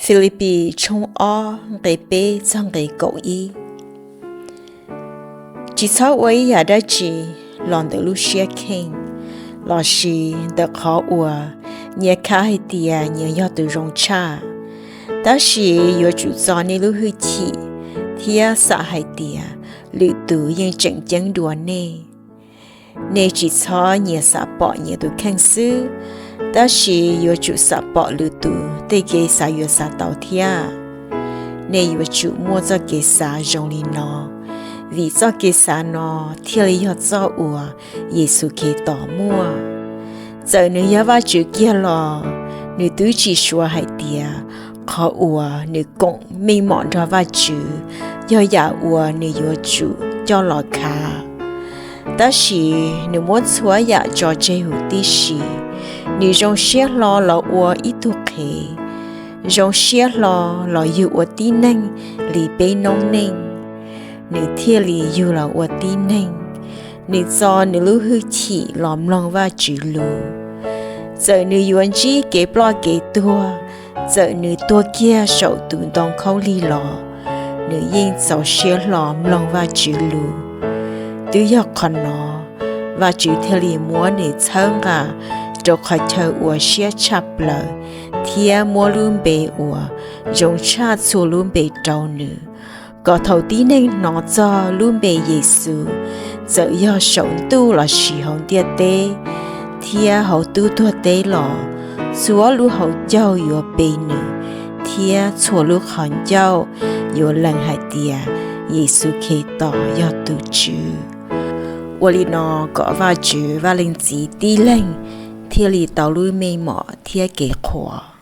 Filipis tshooj ob nqe peb txog nqe kaum ib. Tsis txhob ua ib yam dab tsi los ntawm lub siab kheej, lossis ntawm qhov uas nyias khav hais tias nyias yog tus zoo tshaj, tab sis yuav tsum txo nej lub hwj chim thiab xam hais tias lwm tus yeej tseem ceeb dua nej. Nej tsis txhob nyias xav pom nyias tus kheej xwb, tab sis yuav tsum xav pom lwm tus tej kev xav yuav xav tau thiab. Nej yuav tsum muaj txoj kev xav zoo li no, vim txoj kev xav no thiaj li yog txoj uas Yexus Khetos muaj. Txawm nws yog Vajtswv kiag los nws twb tsis suav hais tias qhov uas nws koom meej mom nrog Vajtswv yog yam uas nws yuav tsum coj los khav. Tab sis nws muab txhua yam tso tseg huv tib si, nws zoo siab hlo los ua ib tug qhev, zoo siab hlo los yug ua tib neeg li peb noob neej, nws thiaj li yug los ua tib neeg. Nws txo nws lub hwj chim los mloog Vajtswv lus. Txawm nws yuav ntsib kev ploj kev tuag, txawm nws tuag kiag saum tus ntoo khaub lig los, nws yeej txaus siab hlo mloog Vajtswv lus. Twb yog qhov no, Vajtswv thiaj li muab nws txhawb nqa rau qhov chaw uas siab tshaj plaws thiab muab lub npe uas zoo tshaj txhua lub npe rau nws, kom thaum tib neeg hnov txog lub npe Yexus, txawm yog saum ntuj lossis hauv ntiaj teb thiab hauv tub tuag teb los, txhua lub hauv caug yuav pe nws, thiab txhua lub qhov ncauj yuav lees hais tias Yexus Khetos yog tus Tswv. Ua li no kom Vajtswv Vaj Leej Txiv tib leeg thiaj li tau lub meej mom thiab kev qhuas.